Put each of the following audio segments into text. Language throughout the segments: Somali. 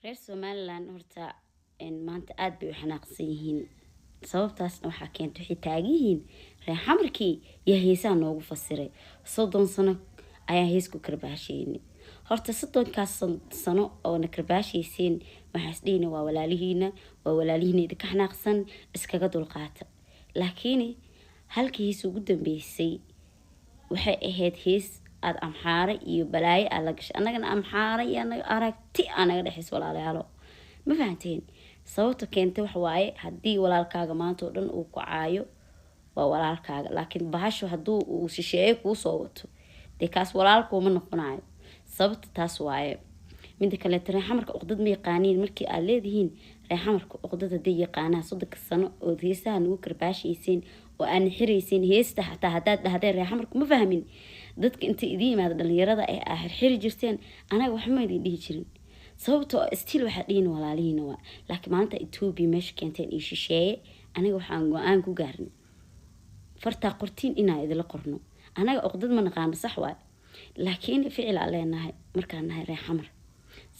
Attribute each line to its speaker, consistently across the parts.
Speaker 1: Reer Somaliland horta maanta aada bay u xanaaqsan yihiin. Sababtaasna waxaa keentay, waxay taagan yihiin reer Xamarkii yaa heesaha noogu fasiray. 30 sano ayaa hees ku karbaashaynay. Horta 30kaas sano oona karbaashayseen, waxaa isdhihina waa walaalihiina, waa walaalihiina idinka xanaaqsan, iskaga dulqaata. Laakiin halkii hees ugu dambeysay waxay ahayd hees aada Amxaare iyo balaayo aad la gashay. Annagana Amxaare iyo anaga aragti aa naga dhexaysa, walaalayaalo, ma fahanteen? Sababta keentay wax waaye, haddii walaalkaaga maanta oo dhan uu ku caayo, waa walaalkaaga. Laakiin bahashu hadduu uu shisheeye kuu soo wato, dee kaas walaalkuuma noqonayo. Sababta taas waaye. Mida kaleeto, reer Xamarka uqdad ma yaqaaniin. Markii aad leedihiin reer Xamarka uqdad hadday yaqaanaan, 30ka sano ood heesaha nagu karbaashayseen oo aadna xirayseen heesta, xataa haddaad dhahdeen reer Xamarka ma fahmin, dadka inta idiin yimaada dhalinyarada eh aa xirxiri jirteen, anaga waxma idin dhihi jirin. Sababtoo still waxaad dhihin walaalihiina waa. Laakiin maalinta Etoobiya meesha keenteen iyo shisheeye, aniga waxaan go-aan ku gaarnay fartaa qortiin inaan idila qorno. Anaga uqdad ma naqaano, sax waay, laakiin ficil aan leenahay markaan nahay reer Xamar.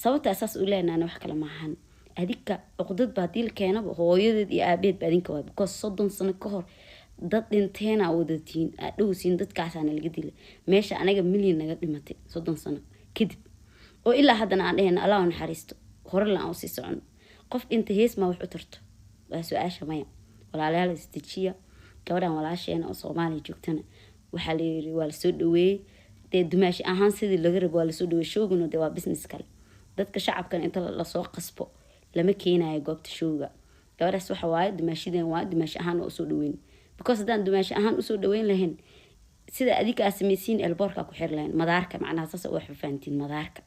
Speaker 1: Sababta saas u leenahana wax kale maahan. Adinka uqdad ba hadii la keenaba, hooyadeed iyo aabeed ba adinka waay, because 30 sano ka hor dad dhinteena wadatiin, aad dhowsiin, dadkaasaana laga dilay meesha. Anaga milyan naga dhimatay 30 sano kadib, oo ilaa haddana aan dhehayna Allah u naxariisto, hore la aan usii socono. Qof dhinta hees maa wax u tarto? Waa su-aasha. Maya, walaalayaal, isdejiya. Gabadhan walaasheena oo Soomaaliya joogtana waxaa layiri waa lasoo dhaweeyey. Dee dumaashi ahaan sidii laga rabo waa lasoo dhaweeyey. Showguna dee waa business kale. Dadka shacabkan inta lasoo qasbo lama keenayo goobta showga. Gabadhaas waxa waaye dumaashideen, waa dumaashi ahaan waa usoo dhaweyn, because haddaan dumaashi ahaan usoo dhaweyn lahayn, sida adinka aa samaysiin, airportka ku xiri lahayn, madaarka macnaha, saas wax fahantiin, madaarka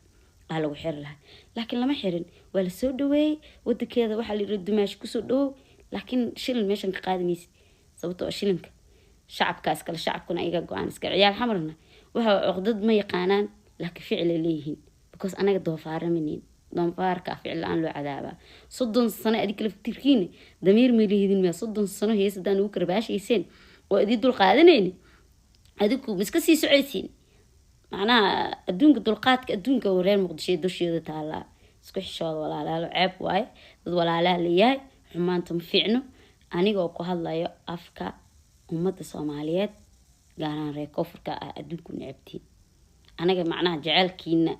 Speaker 1: aa lagu xiri lahaa. Laakiin lama xirin, waa lasoo dhaweeyey. Wadankeeda waxaa la yiri dumaashi kusoo dhawow, laakiin shilin meeshan ka qaadi maysid, sababtoo shilinka shacabka iskale, shacabkuna iyaga go-aan iska. Ciyaal Xamarna waxa cuqdad ma yaqaanaan, laakiin ficil ay leeyihiin, because anaga doofaara maniin. Doofaarka ficil la-aan loo cadaabaa. 30 sano adinka laftirkiina damiir ma lihidin miya? 30 sano hees haddaan ugu karbaashayseen oo idin dul qaadanayni, adigu miska sii socaysiin? Macnaha adduunka dulqaadka adduunka reer Muqdisho dusheeda taalaa. Isku xishooda, walaalaalo, ceeb waaye. Dad walaalaha leeyahay, xumaanta ma fiicno. Anigoo ku hadlayo afka ummadda Soomaaliyeed, gaaraan reer koonfurka ah, adduunku necabtiin. Anaga macnaha jeceelkiina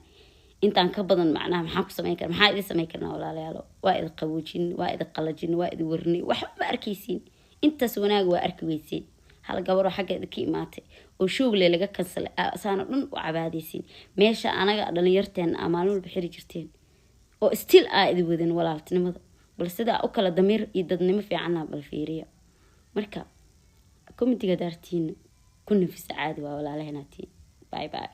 Speaker 1: intaan ka badan macnaha maxaan ku samayn kara? Maxaa idin samayn karnaa, walaalayaalo? Waa idin qaboojin, waa idin qalajin, waa idin warnay, waxba ma arkaysiin. Intaas wanaag waa arki weyseen. Hal gabaroo xagga idinka imaatay oo shoogle laga kansalay saana dhan u cabaadaysiin. Meesha anaga dhalinyarteena aa maalin walba xiri jirteen oo still aa idin wadin walaaltinimada, bal sidaa u kala damiir iyo dadnimo fiicana bal fiiriya. Marka commentiga daartiina ku nafisa, caadi waa walaalaheenaatiin. Bye bye.